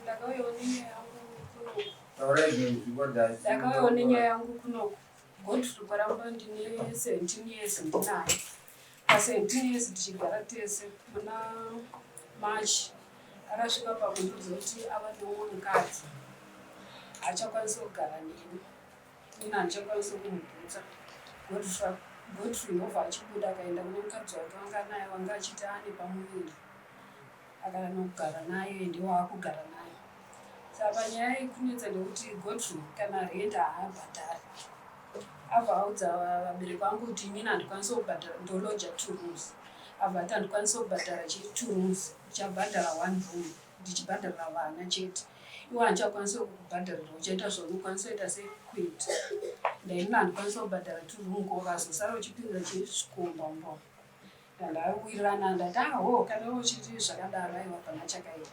Ndakauyawo nenyaya yangu kunoku. Ndakauyawo nenyaya yangu kunoku. Godfrey Kwaramba ndine 17 years ndinaye. Pa 17 years tichigara tese muna March akasvika pakundiudza kuti ava neumwe mukadzi haachakwanisi kugara neni ini handichakwanisi kumubvutsa. Godfrey ndobva achibuda akaenda kune mukadzi wake wanga naye wanga achiti ane pamuviri akanogara naye ende waakugara naye. Saka panyaya yekunetsa ndekuti Godfrey kana rent haabhadhari. Abva audza vabereki vangu kuti inini handikwanisi kubhadhara ndoloja two rooms. Abva ati handikwanisi kubhadhara chi two rooms ndichabhadhara one room ndichibhadharira vana chete. Iwe handichakwanisi kukubhadharira uchaita zvaunokwanisa kuita sekuita. Ndainini handikwanisi kubhadhara two room ko ukazosara uchipinza chisvikomba mumba umu. Ndawirirana ndati aho kana iwe uchiti zvakadaro aiwa pana chakaipa.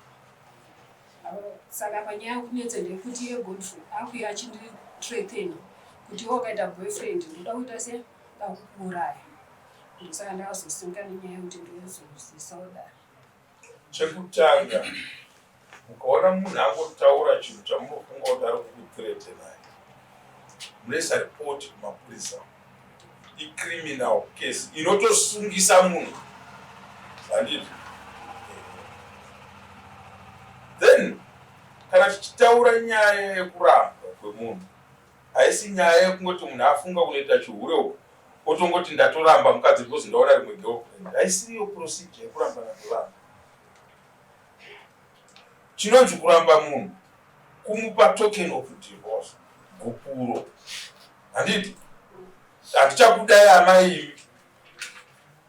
Saka panyaya yekunetsa ndeyekuti iye Godfrey akuuya achindithreaten kuti iwe ukaita boyfriend ndoda kuita se ndoda kukuuraya. Ndosaka ndakazosimuka nenyaya yekuti ndozozivisa kudare. Chekutanga mukaona munhu angotaura chinhu chamunofunga kuti ari kukuthreatenai munoisa report kumapurisa icriminal case inotosungisa munhu handiti then kana tichitaura nyaya yekurambwa kwemunhu haisi nyaya yekungoti munhu afunga kunoita chihure uko otongoti ndatoramba mukadzi because ndaona rimwe girlfriend haisiriyo procedure yekurambana kwevanhu Chinonzi kuramba munhu kumupa token of divorce, gupuro. Handiti? Handichakudai amai imi.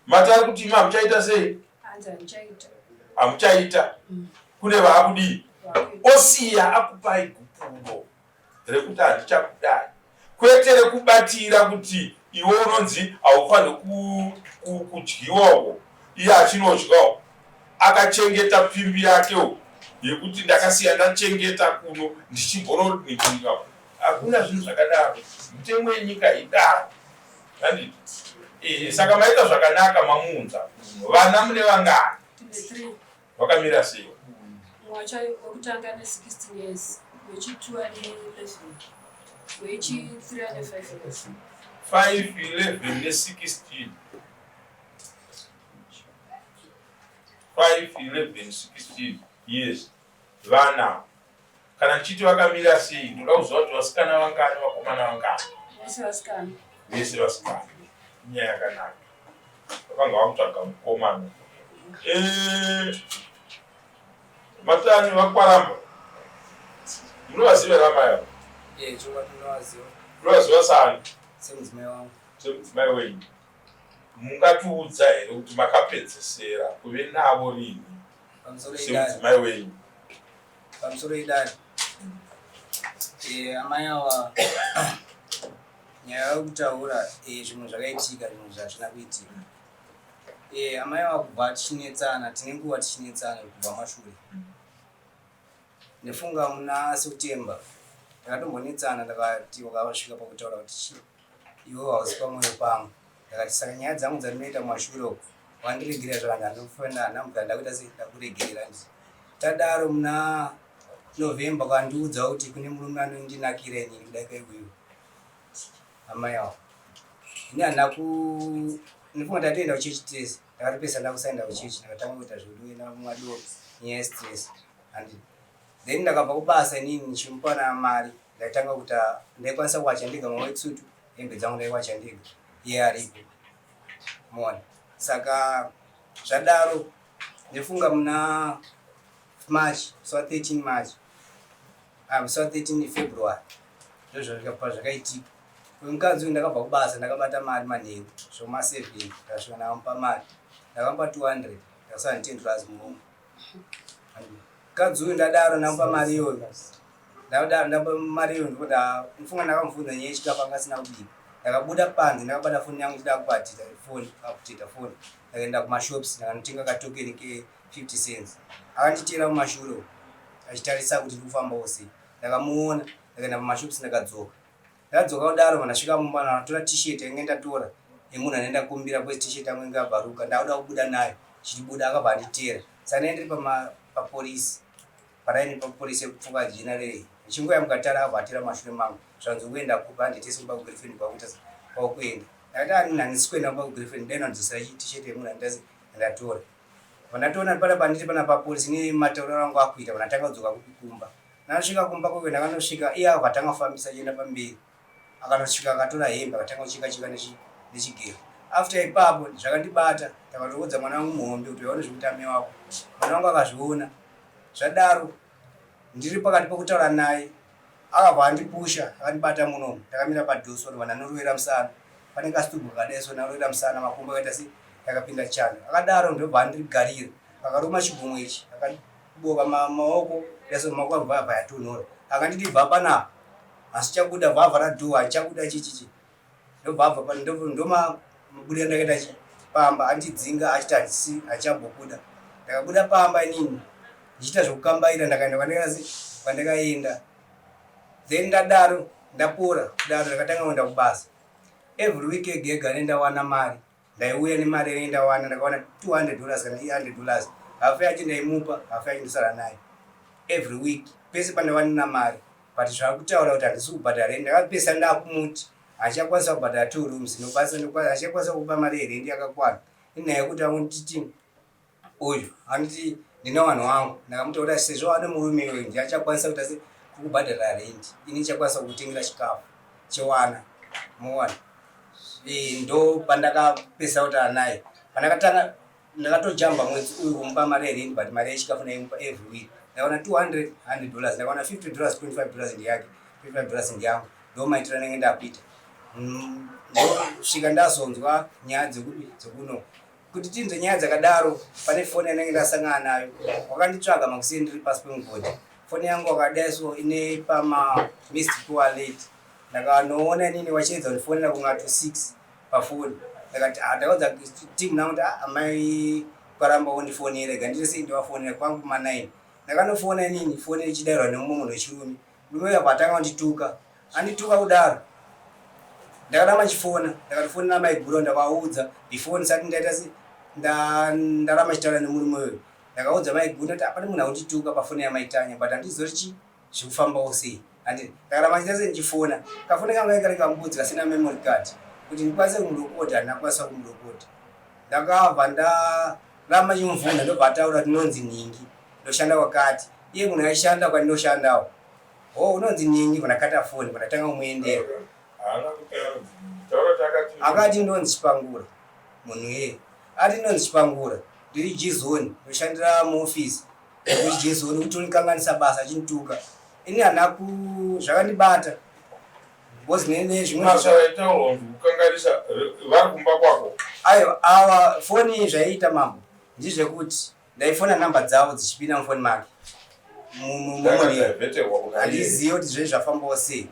Mati ari kuti imi hamuchaita sei? Hamuchaita. Kune vaakudii? Osiya akupai gupuro. Rekuti handichakudai kwete rekubatira kuti iwe unonzi haufaniri kudyiwa uko iye achinodyawo akachengeta pfimbi yake uko yekuti ndakasiya ndachengeta kuno ndichimbononikika hakuna zvinhu zvakadaro mitemo yenyika idaro handiti eh, saka maita zvakanaka mamuunza vana mune vangani Wakamira sei? Mwacha wekutanga ane 16 years, wechi2 ane 11, wechi3 ane 5 years. 5, 11 ne16. 5, 11, 16 years. Vana. Kana ndichiti vakamira sei, ndoda kuziva kuti vasikana vangani, vakomana vangani. Vese vasikana. Vese vasikana. Inyaya yakanaka. Vakanga vakutsvaga mukomana. Eh, Matani vakwaramba. Munovaziva here amai ava? Eh, chokwadi ndinovaziva. Munovaziva saani? Semudzimai wangu. Semudzimai wenyu. Mungatiudza here kuti makapedzesera kuve navo rini? Semudzimai wenyu. Pamusoro idare. Eh, amai ava nyaya yekutaura eh, zvimwe zvakaitika zvimwe zvazvina kuitika. Eh, amai ava kubva tichinetsana tine nguva tichinetsana kubva mashure ndefunga muna September takatombonetsana ndakati wakasvika pakutaura kuti chii iwe hausi pamwoyo pangu ndakati saka nyaya dzangu dzandinoita mumashure uku wandiregerera zvakanaka ndokufanira handamubva ndakuita sei ndakuregerera ndi tadaro muna November kandiudza kuti kune murume anondinakira inini kudarika iwewe amai avo ini handina ku ndifunga ndatoenda kuchechi tese ndakatopesa ndakusaenda kuchechi ndakatanga kuita zvekutoenda kumadoro nyaya yestress and then ndakabva kubasa inini ndichimupa na mari ndaitanga kuita ndaikwanisa kuwacha ndega mawetsutu hembe dzangu ndaiwacha ndega iye aripo mona saka zvadaro ndofunga muna March musi wa 13 March ah, musi wa 13 February ndozvakapa zvakaitika uyu mukadzi uyu ndakabva kubasa ndakabata mari manheru zvoma 7 ndakasvika ndakamupa mari ndakamupa 200 ndakasara ne 10 dollars muhomwe mukadzi uyu ndadaro ndamupa mari iyoyo ndadaro ndamupa mari iyoyo ndoda mufunga ndakamubvunza nyaya yechikafu anga asina kubika ndakabuda panze ndakabata foni yangu ndida kubatita foni akutita foni ndakaenda kumashops ndakanotenga katokeni ke 50 cents akanditeera kumashure uko achitarisa kuti ndikufambawo sei ndakamuona ndakaenda pamashops ndakadzoka ndadzoka kudaro vandasvika mumba ndatora t-shirt yange ndatora yemunhu ane ndakumbira because t-shirt yangu inge yabvaruka ndakuda kubuda nayo chichibuda akabva anditeera saka ndanga ndiri papolisi. Paraini papolice yekupfuka jina rei ndichingoya mukatara abva atera mashure mangu zvanzi ukuenda kupi hande tese kumba kugirlfriend kwakuita kwakuenda. Ndakati ani handisi kuenda kumba kugirlfriend dai nandidzosera t-shirt yemunhu anditase andatora. Pandatoona pana pandiri pana papolice nematauriro angu akuita pandatanga kudzoka kupi kumba. Ndasvika kumba kwekwe ndakanosvika iye abva atanga kufambisa achienda pamberi. Akanosvika akatora hembe akatanga kucheka cheka nechigero. After ipapo zvakandibata ndakatoudza mwana wangu muhombe kuti uyaone zvekuita amai wako. Mwana wangu akazviona. Zvadaro ndiri pakati pokutaura naye akabva andipusha akandibata munomu ndakamira padhuso ndobva ndanorovera musana pane kasitubhu kakadai so ndarovera musana makumbo akaita se yakapinda chando akadaro ndobva andigarira akaruma chigumwe ichi akaboka maoko daso maoko abva abva yatonhora akanditi bva panapa asi chabuda bva avhara dhoo hachichabuda chichichi ndobva abva pa ndomabudira ndakaita chi pamba andidzinga achiti handisi hachambobuda ndakabuda pamba inini ndichiita zvekukambaira ndakaenda kwandakasi kwandakaenda then ndadaro ndapora kudaro ndakatanga kuenda kubasa every week ega ega nendawana mari Ndaiuya nemari yainge ndawana ndakawana $200 kana $100 hafu yacho ndaimupa hafu yacho ndosara nayo every week pese pandawanina mari but zvakutaura kuti handisi kubhadhara rent ndakapesa ndakumuti handichakwanisa kubhadhara two rooms ndokwanisa handichakwanisa kupa mari yerent yakakwana inyaya yekuti angonditi uyu anoti ndine vanhu vangu ndakamutaura sezvo ane murume iyoyo ndiye achakwanisa kuita se kukubhadharira rent ini ndichakwanisa kukutengera chikafu chewana mowana eh, ndo pandakapesa kuti anaye pandakatanga ndakatojamba mwedzi uyu kumupa mari yerent but mari yechikafu ndaimupa every week ndakaona 200 100 dollars ndakaona 50 dollars 25 dollars ndeyake 25 dollars ndeyangu ndo maitiro anenge ndakuita mm, ndosvika ndazonzwa nyaya dzekupi dzekuno Kuti tinzwe nyaya dzakadaro pane foni yandenge ndasangana nayo wakanditsvaga makuseni ndiri pasi pemugodhi foni yangu wakadai so ine pama missed call alert ndakanoona inini wachiedza kundifonera kunga to 6 pafoni ndakati ah, ndakaudza team nangu kuti ah, amai kwaramba wondifonera rega ndiri sei ndivafonera kwangu kuma 9 ndakanofona inini foni ichidairwa nemumwe munhu wechirume Murume uya paatanga kundituka, andituka kudaro ndakaramba ndichifona, ndakatofonera maiguru ndakavaudza before ndisati ndaita se ndaramba ndichitaura nemurume uyu. Ndakaudza maiguru ndati hapana munhu akundituka pafoni yamaitanya but handizivi kuti chii zvikufambawo sei. Handi ndakaramba ndichiita se ndichifona. Kafoni kangu kainge kari kambudzi kasina memory card kuti ndikwanise kumurekodha handina kukwanisa kumurekodha. Ndakabva ndaramba ndichimubvunza ndobva ataura kuti ndinonzi nhingi. Ndoshanda kwakati iye munhu aishanda kwandinосhandawo ho unonzi nhingi vandakata foni vandatanga kumuendera akati ndonzi chipangura munhu iyeye ati ndonzi chipangura ndiri jizoni ndoshandira muofisi jizoni kuti unikanganisa basa achinituka ini handina ku zvakandibata because nezvimwe kukanganisa vari kumba kwako aiwa awa foni zvaiita mambo ndizvekuti Ndaifona number dzavo dzichipinda mufoni make. Handizive kuti zve zvafambawo sei.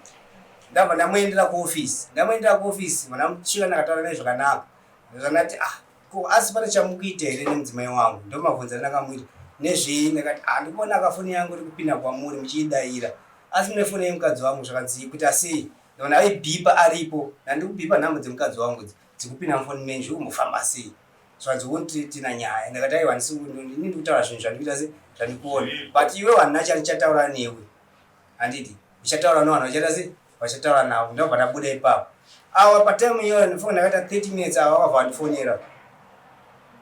Ndabva ndamuendera kuofisi. Ndamuendera kuofisi vandamusvika ndakataura naye zvakanaka. Zvandati ah ko asi pane chamukuita here nemudzimai wangu? Ndomabvunza ndakamuita. Nezvei? Ndakati ah ndikuona akafoni yangu iri kupinda kwamuri muchiidaira. Asi mune foni yemukadzi wangu zvakanzi kuita sei? Ndaona aibhipa aripo. Ndandikubhipa nhamba dzemukadzi wangu idzi dzikupinda mufoni menyu zvikumbofamba sei? Zvanzi wonditina nyaya ndakati aiwa handisi ini ndikutaura zvinhu zvandikuita se zvandikuona but iwe handina chandichataura newe handiti uchataura nevanhu vachaita se vachataura navo ndobva ndabuda ipapo awa patime iyoyo ndifunga ndakaita 30 minutes awa vakabva vandifonera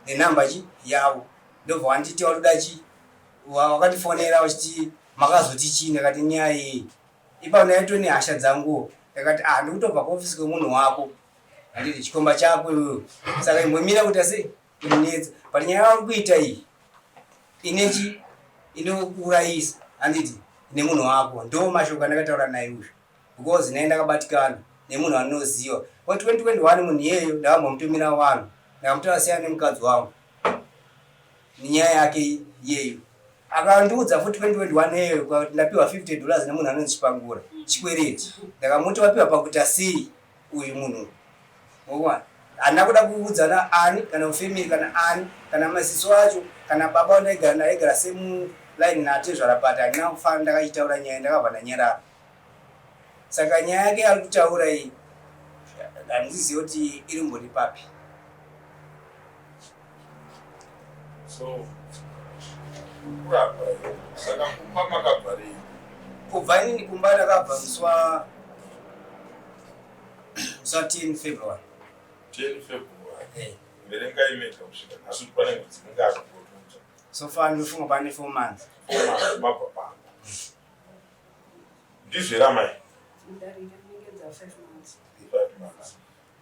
nenhamba chi yavo ndobva wanditi waruda chi wakandifonera vachiti makazoti chii ndakati nyaya iyi ipapo ndaitone nehasha dzanguwo ndakati ah ndikutobva kuofisi kwemunhu wako Handiti chikomba chako iwewe. Saka imbomira kuita sei? Kundinetsa. But nyaya yauri kuita iyi ine chi inokuurayisa. Handiti nemunhu wako. Ndo mashoko andakataura naye uyu. Because naye ndakabatikana nemunhu anoziva. Kwa 2021 munhu iyeyo ndakambomutumira vanhu. Ndakamutaura siyana nemukadzi wangu. Nenyaya yake iyeyo. Akandiudza futi 2021 iyeyo kuti ndapiwa 50 dollars nemunhu anonzi Chipangura. Chikwereti. Ndakamuti wapiwa pakuita sei? Uyu munhu uyu handina kuda kuudzana ani kana kufamily kana ani kana maziso acho kana baba wandaigara ndaigara same line natezvara but handina kufana ndakachitaura nyaya ndakabva ndanyarara saka nyaya yake ari kutaura iyi handizivi kuti iri mbori papi. So Kuramba here? Saka kumba makabva rini? Kubva inini kumba ndakabva musi wa musi wa 10 February. 10 February. Eh. Verengai mega kusvika nhasi kuti pane mwedzi mingani ngotiudza. So far ndinofunga pane 4 months. 4 months mabva pamba. Ndizvo here amai? Ndarika inenge dza 5 months. 5 months.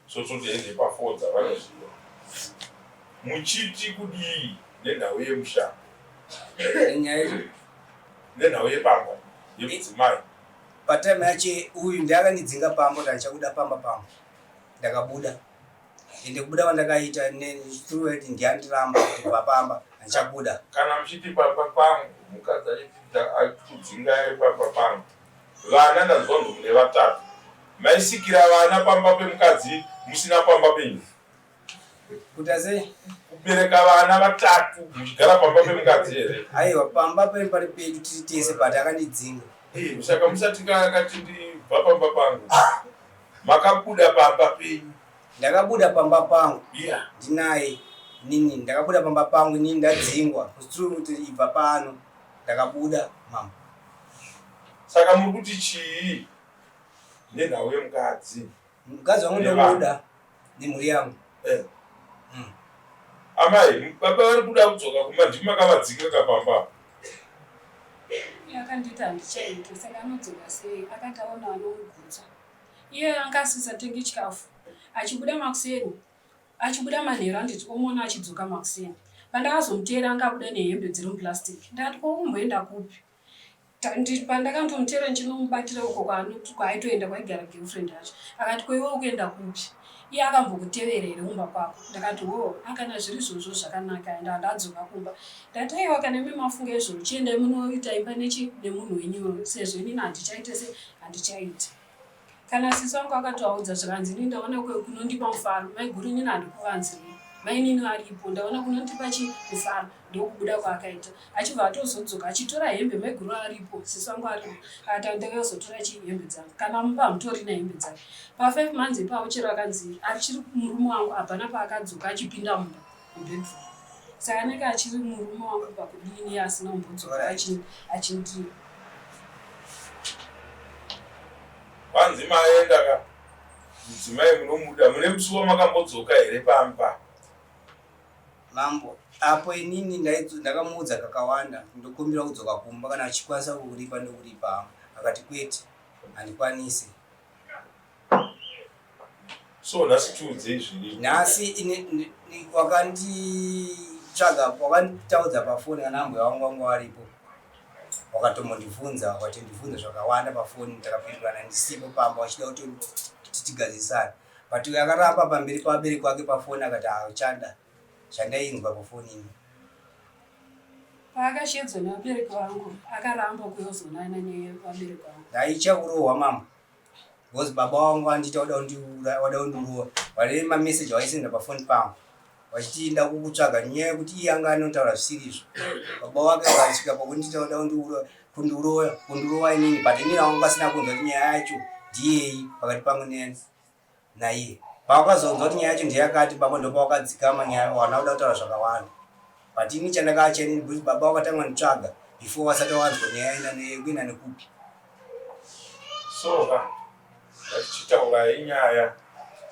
So toti hende pa 4 dzavanoziva. Muchiti kudii nenhau yemusha? Nenyaya Nenhau yepamba yemudzimai. Patime yacho uyu ndiye akandidzinga pamba kuti handichakuda pamba pangu. Ndakabuda. Ende kubuda kwandakaita through it ndiye andiramba kuti kubva pamba handichakuda. Kana muchiti pamba pangu mukadzi achiti akudzingai pamba pangu. Vana ndanzwa kunzi mune vatatu. Maisikira vana pamba pemukadzi musina pamba penyu. Kuita sei? Kubereka vana vatatu muchigara pamba pemukadzi here? Aiwa pamba pari pari pedu tiri tese but akandidzinga. Eh, saka musati akati ndibva pamba pangu. Makabuda pamba penyu. Ndakabuda pamba pangu. Yeah. Ndinaye nini ndakabuda pamba pangu inini ndadzingwa. Kusiri kuti ibva pano ndakabuda mama. Saka muri kuti chii nenhau yemukadzi? Mukadzi wangu ndomuda nemhuri yangu. Eh. Amai, baba vari kuda kudzoka kumba ndimi makavadzinga kapamba. Akanditi handichaite saka anodzoka sei? Akati aona anomugutsa. Iye anga asisatengi chikafu. Achibuda makuseni, achibuda manheru anditi omuona achidzoka makuseni. Pandakazomuteera anga abuda nehembe dziri muplastic. Ndakati ko ukumboenda kupi? Pandakandomuteera ndichinomubatira uko kwaaitoenda kwaigara girlfriend yacho. Akati ko iwe ukuenda kupi? Iye akambokutevera here kumba kwako? Ndakati hoo, akana zviri izvozvo zvakanaka and handadzoka kumba. Ndati aiwa kana imi mafunga izvozvo chiendai munoita imba nechi nemunhu wenyu sezvo inini handichaite se handichaite. Kana sisi vangu akatovaudza zvikanzi inini ndaona kunondipa mufaro maiguru inini handikuvanzirei mainini varipo ndaona kunondipa chi mufaro ndokubuda kwaakaita achibva atozodzoka achitora hembe maiguru aripo sisi vangu aripo akati ndakazotora chi hembe dzangu kana mumba hamutorina hembe dzake pa five months ipapo chero akanzi achiri murume wangu hapana paakadzoka achipinda mumba mubedroom saka anenge achiri murume wangu pakudini asina kumbodzoka achindii Kwanzi maenda ka mudzimai munomuda mune musi wamakambodzoka here pamba? Mambo, apo inini ndakamuudza kakawanda ndokumbira kudzoka kumba kana achikwanisa kukuripa ndokuripa hangu akati kwete handikwanise. So nhasi tiudzei zviripo. Nhasi wakanditsvaga wakanditaudza pafoni kana ambuya vangu vanga varipo wakatombondibvunza wakatondibvunza zvakawanda pafoni takapindurana ndisipo pamba wachida kuti tigadzirisane but uyo akaramba pamberi pavabereki vake pafoni akati hauchada zvandainzwa pafoni ini. Paakashedzwa nevabereki vangu akaramba kuyozonana nevabereki vangu. Ndaitya kurohwa mama because baba vangu vandiita wada kundiuraya wada kundirova vane mameseji avaisenda pafoni pangu vachiti ndakukutsvaga nenyaya yekuti iye anga anotaura zvisiri izvo baba vake vakasvika pakundiita wada kundiuraya kundiroya kundirova inini but inini vangu vasina kunzwa kuti nyaya yacho ndiyei pakati pangu neni naiye pavakazonzwa kuti nyaya yacho ndeyakati baba ndopavakadzikama nyaya wana kuda kutaura zvakawanda but ini chandakaacha inini because baba vakatanga nditsvaga before vasati vanzwa nyaya ina nekuenda nekupi so ka ngatichitaurai nyaya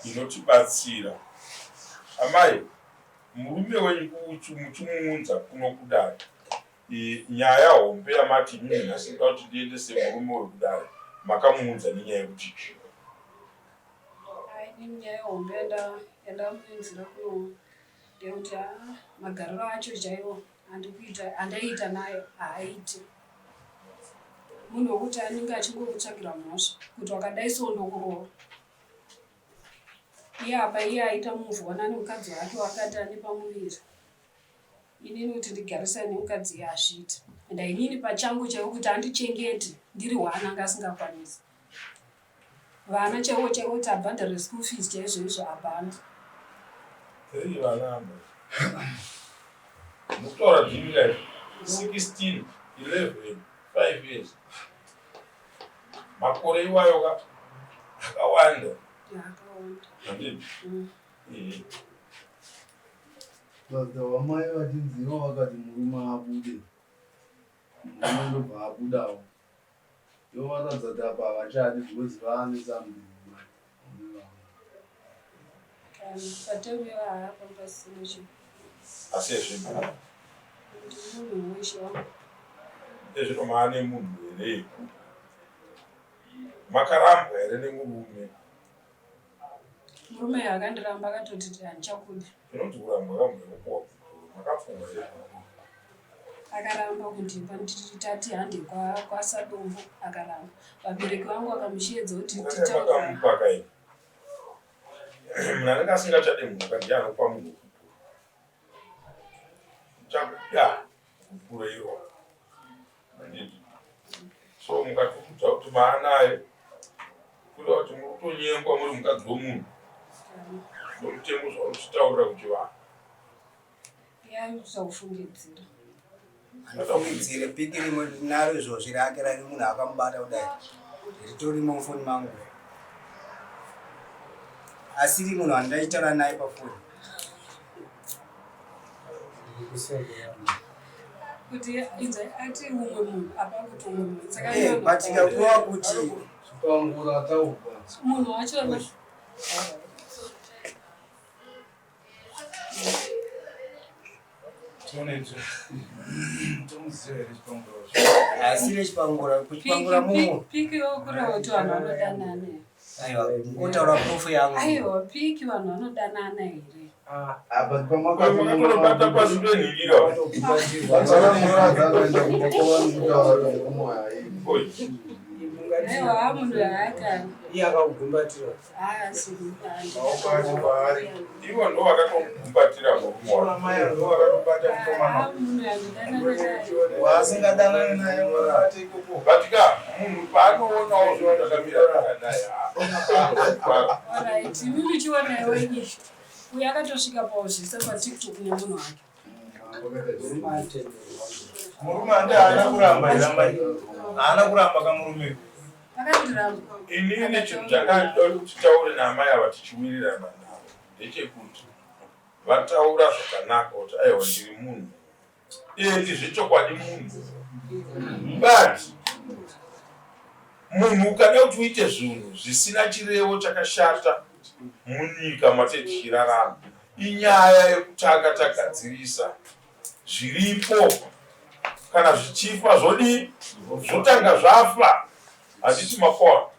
inotibatsira amai murume wenyu muchimuunza kuno kudai nyaya hombe yamati inini nhasi ndoda kuti ndiendese murume uyu kudare makamuunza nenyaya yekuti chii? Ini nyaya hombe yandamuunzira kuno ndeyekuti ah, magariro acho chaiwo andikuita andaiita naye haaiti munhu wekuti anenge achingokutsvagira mhosva kuti wakadai so ndokurova iye apa iye aita move on ane mukadzi wake waakati ane pamuviri Inini kuti ndigarisane nemukadzi iye hazviiti and inini pachangu chaiwo kuti andichengete ndiri hwana anga asingakwanisi vana chaiwo chaiwo kuti abhadhare school fees chaizvo izvo hapana. Three vana amba mukutaura ndimi kai 16 11 5 years makore iwayo ka akawanda akawanda handiti mm. Pastor wamai vachinzi ivo vakati murume abude. Murume ndobva abudawo. Ivo vanoratidza kuti apa havachadi because vaane something Asi ezvino ezvino maane munhu here? Makarambwa here nemurume? Murume akandiramba akatoti handichakudi. Zvinonzi kurambwa rambwa yekupuwa makapfuwa here? Akaramba kundipa nditi tati hande kwaSadombo akaramba. Vabereki vangu vakamusheedza kuti titaura. Munhu anenge asingachade mhuka ndiye anopa munhu gupuro. Chakuda gupuro iro. Handiti? So mukatiudza kuti maanayo kureva kuti muri kutonyengwa muri mukadzi wemunhu. Ndomutemo zvaunotitaurira kuti vanhu. Yakufungidzira. Andifungidzire piki rimwe ndinaro izvozvi rake rari munhu akamubata kudai ritorimo mufoni mangu asiri munhu wandaitaura naye pafoni. Kuti inzwa ati umwe munhu apa kuti umwe munhu saka Eh, but ikakuwa kuti Chipangura ataurwa. Munhu wacho Asiri chipangura kuchipangura mumo. Piki kureva kuti vanhu vanodanana here? Aiwa, ngotaura proof yangu. Aiwa, piki vanhu vanodanana here? Makatobata pasi penhingira. Aiwa, munhu haakani. Iye akakugumbatira. Maoko acho paari. Ivo ndo vakatomugumbatira murume wake. Waasingadanani naye mubate ikoko. But ka munhu paanoonawo zvinhu zvakamira zvakadai Alright, imi muchiona iwe uyu akatosvika pauzvisa paTikTok nemunhu wake. Murume ande haana kuramba here amai? Haana kuramba kamurume. Akandiramba. Inini chinhu chandada kuti titaure naamai ava tichiwirirana navo ndechekuti vataura zvakanaka kuti aiwa ndiri munhu endi zvechokwadi munhu but munhu ukada kuti uite zvinhu zvisina chirevo chakashata munyika matei tichirarama inyaya yekutanga tagadzirisa zviripo kana zvichifa zvodii zvotanga zvafa handiti makona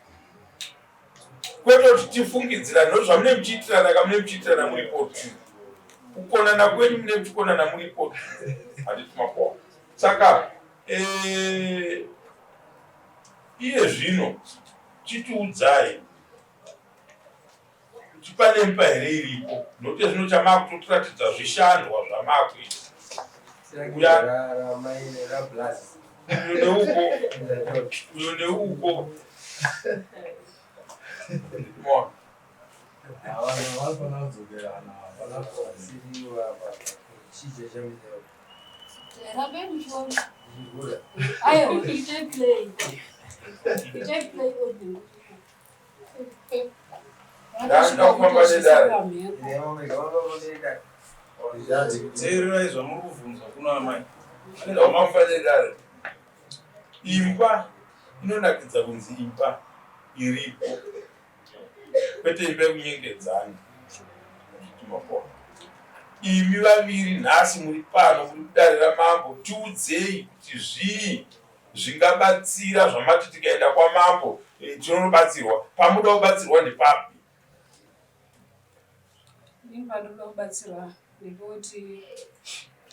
kwete kuti tifungidzirane no zvamune muchiitirana ka mune muchiitirana muripo tu kukonana kwenyu mune muchikonana muripo tu handiti makona saka eh, iye zvino chitiudzai kuti pane imba here iripo nokuti zvino chamakutotiratidza zvishandwa zvamakuita uya uyo neuko uyo neuko Mona. Vanhu vanofanira kudzokerana hapana kuasiriwa apa chija chamideo. Rambai muchiona. Aiwa, itai play. Itai play audio. Ndakuda kufamba nedare. Teererai zvamuri kubvunzwa kuno amai. Ndakufamba nedare. Imba inonakidza kunzi imba iripo kwete imba yekunyengedzana. Imi vaviri nhasi muri pano muri kudare ramambo tiudzei kuti zvii zvingabatsira zvamati tikaenda kwamambo eh, tinonobatsirwa pamuda kubatsirwa ndepapi Ini pandoda kubatsirwa ndepekuti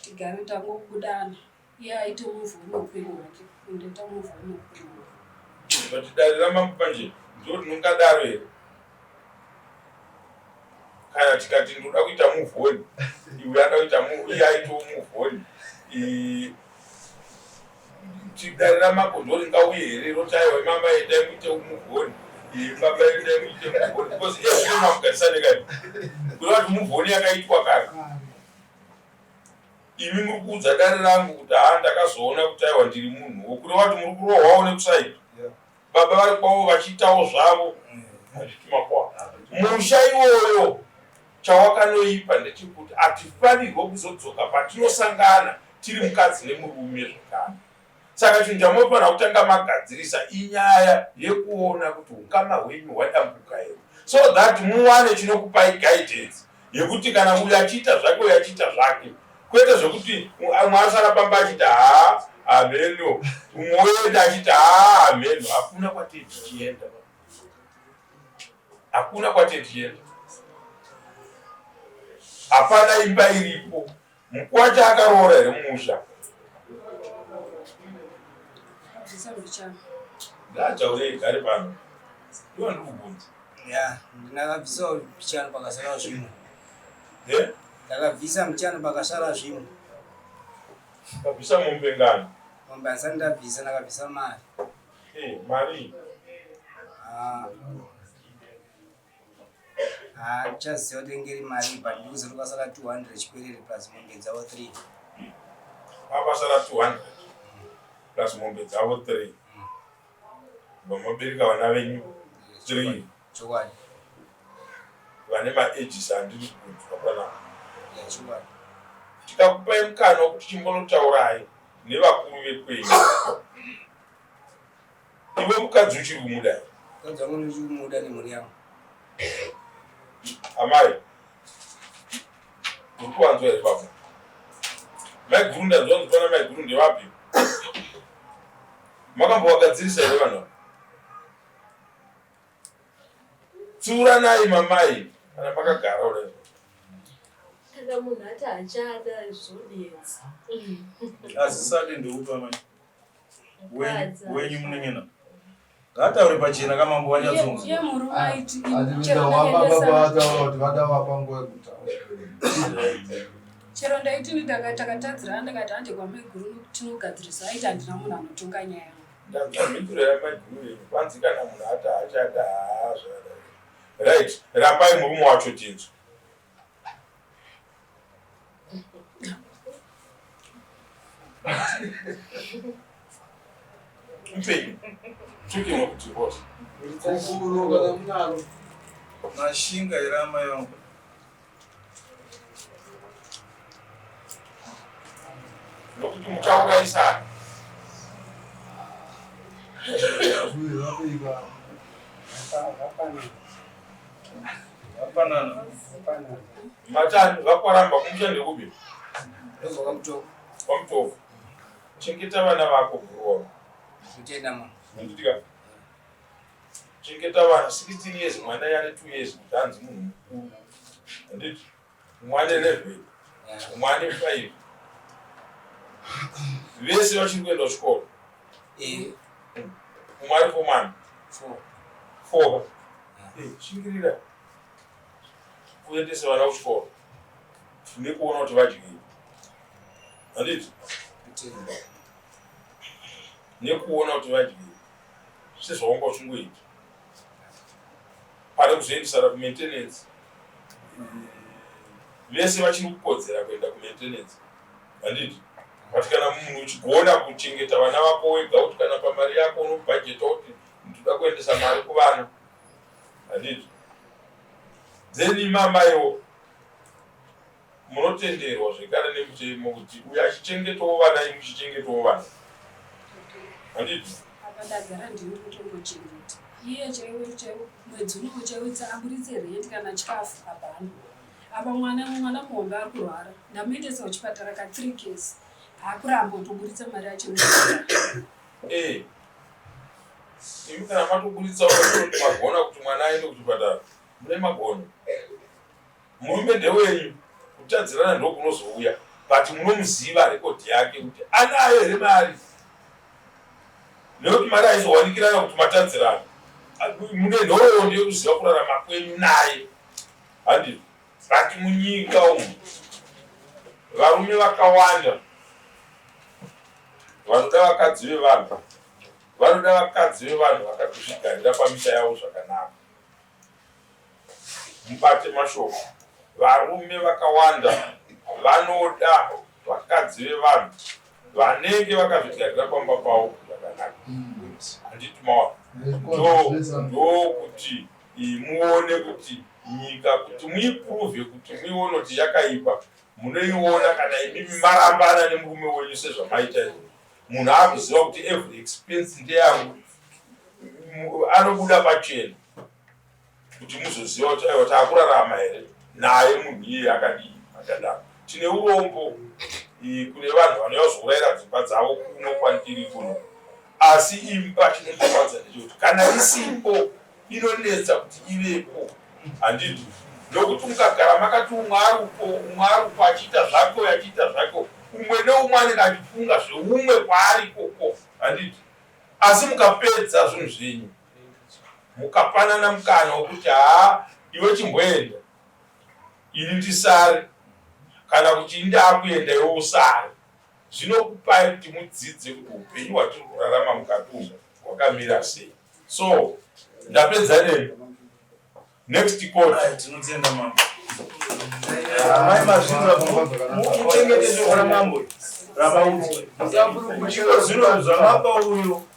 tigare tangobudana iye aite move on neupenyu hwake indoita move on neupenyu hwangu. But dare ramambo manje ndo rinongadaro here kana tikati ndoda kuita move on iwe ada kuita iye aitewo move on dare ramambo ndo ringauye here roti aiwa mama endai muite move on baba endai muite move on because iye zvino mamugarisane kani kureva kuti move on yakaitwa kare imi muri kuudza dare rangu kuti haa ndakazoona kuti aiwa ndiri munhu wokureva kuti muri kurohwawo nekusaidi baba vari kwavo vachiitawo zvavo hazviti makwa musha iwoyo chawakanoipa ndechekuti hatifanirwe kuzodzoka patinosangana tiri mukadzi nemurume zvakare. Saka chinhu chamunofanira kutanga magadzirisa inyaya yekuona kuti ukama hwenyu hwadambuka here, so that muwane chinokupai guidance yekuti kana uyu achiita zvake uyu achiita zvake, kwete zvekuti umwe asara pamba achiti haa hameno, umwe oenda achiti haa hameno. Hakuna kwatiri tichienda, hakuna kwatiri tichienda, hapana imba iripo. Mukwacha akaroora here mumusha? Ngaataure gare pano. Iwe ndiri kubvunza. Ya, ndakabvisa mbichana pakasara zvimwe. Eh? Ndakabvisa mbichana pakasara zvimwe. Kabvisa mombe ngani? Mombe handisati ndabvisa, ndakabvisa mari. Eh, mari. Ah. Handichaziva kuti inge iri mari but ndikuziva kuti kwasara 200 chikwerere plus mombe dzavo 3. Kwasara 200 plus mombe dzavo 3. Vamabereka vana venyu 3. Chokwadi. Vane maages andiri kunzwa panapa. Yeah, chokwadi. Tikakupai mukana wekuti chimbonotaurai nevakuru vekwenyu. Iwe mukadzi uchiri kumuda here? Mukadzi wangu ndichiri kumuda nemhuri yangu. Amai, uri kuwanzwa here baba? Maiguru ndanzwa kunzi pana maiguru ndevapi? Makambovagadzirisa here vanhu ava? Tsiuranai mamai kana makagara kudai. Kana munhu ati hachada zvonetsa. Asi sade ndeupi amai? Wenyu munin'ina ngaataure pachena kamambo wanyatsonzwa. Iye murume aiti vataura kuti vada vapa nguva yekutaura. Chero ndaiti takatadzirana ndakati hande kwamaiguru tinogadzirisa aiti handina munhu anotonga nyaya yangu. Ndanzwa mhinduro yamaiguru yenyu kwanzi kana munhu ati haachada haa zvakadai. Right, rambai murume wacho tinzwe. Mupenyu. Talking of divorce. Gupuro kana munaro. Mashinga here amai vangu? Nokuti muchaurayisana. Vapanana. Matani vakwaramba kumusha ndekupi? Ndobva kwaMutoko. KwaMutoko. Chengeta vana vako bro. Kutenda mama. Handitika. Chengeta vana 16 years mwana yane 2 years kuti anzi munhu mukuru. Handiti? Umwe ane 11, umwe ane 5. Vese vachiri kuenda kuchikoro. Eh. Umwe ari form 1. 4. 4. Eh, shingirira. Kuendesa vana kuchikoro. Nekuona kuti vadyei. Handiti? Nekuona kuti vadyei. Sezvaunga uchingoita. Pane kuzoendesana kumaintenance. Vese vachiri kukodzera kuenda kumaintenance. Handiti? But kana munhu uchigona kuchengeta vana vako wega kuti kana pamari yako unobhajeta kuti ndoda kuendesa mari kuvana. Handiti? Then imamaiwo munotenderwa zvekare nemutemo kuti uyo achichengetawo vana imi muchichengetawo vana. Handiti? Apa ndagara ndini kutongochengeta. Iye chaiwo chaiwo mwedzi unowo chaiwo aburitse rent kana chikafu hapana. Apa mwana mwana muhombe ari kurwara. Ndamuendesa kuchipatara ka 3 case. Hakuramba kutoburitsa mari yacho. Eh. Imi kana matoburitsa magona kuti mwana aende kuchipatara. Mune magona. Murume ndewenyu kutadzirana ndokunozouya but munomuziva record yake kuti anayo here mari nekuti mari haizowanikirana kuti matadzirana. Mune nhoroondo yekuziva kurarama kwenyu naye. Handizvo? But munyika umu varume vakawanda vanoda vakadzi vevanhu vanoda vakadzi vevanhu vakatozvigarira pamisha yavo zvakanaka. Mubate mashoko, varume vakawanda vanoda vakadzi vevanhu vanenge vakazvigarira pamba pavo zvakanaka. Handiti maona? Ndokuti muone kuti nyika kuti muiprove kuti muione kuti yakaipa munoiona kana imimi marambana nemurume wenyu sezvamaita izvo. Munhu akuziva kuti every expense ndeyangu, anobuda pachena kuti muzoziva kuti aiwa, taakurarama here naye munhu iyeye akadii akadaro. Tine urombo kune vanhu vanouya kuzourayira dzimba dzavo kuno kwandiri kuno, asi imba chinondorwadza ndechekuti kana isipo inonetsa kuti ivepo, handiti? Nokuti mukagara makati umwe aripo, umwe aripo, achiita zvake, uyo achiita zvake, umwe neumwe anenge achifunga zveumwe kwaari ikoko, handiti? Asi mukapedza zvinhu zvenyu, mukapanana mukana wekuti, "Haa, iwe chimboenda, ini ndisare," kana kuti, "Indakuenda, iwe usare," zvinokupai kuti mudzidze kuti upenyu hwatiri kurarama mukati umu hwakamira sei. So ndapedza nemi. Next court. Tinotenda mambo. Mai, mazvinzwa? Muchengete shoko ramambo ramaudzwa. Zvino zvamapa uyo.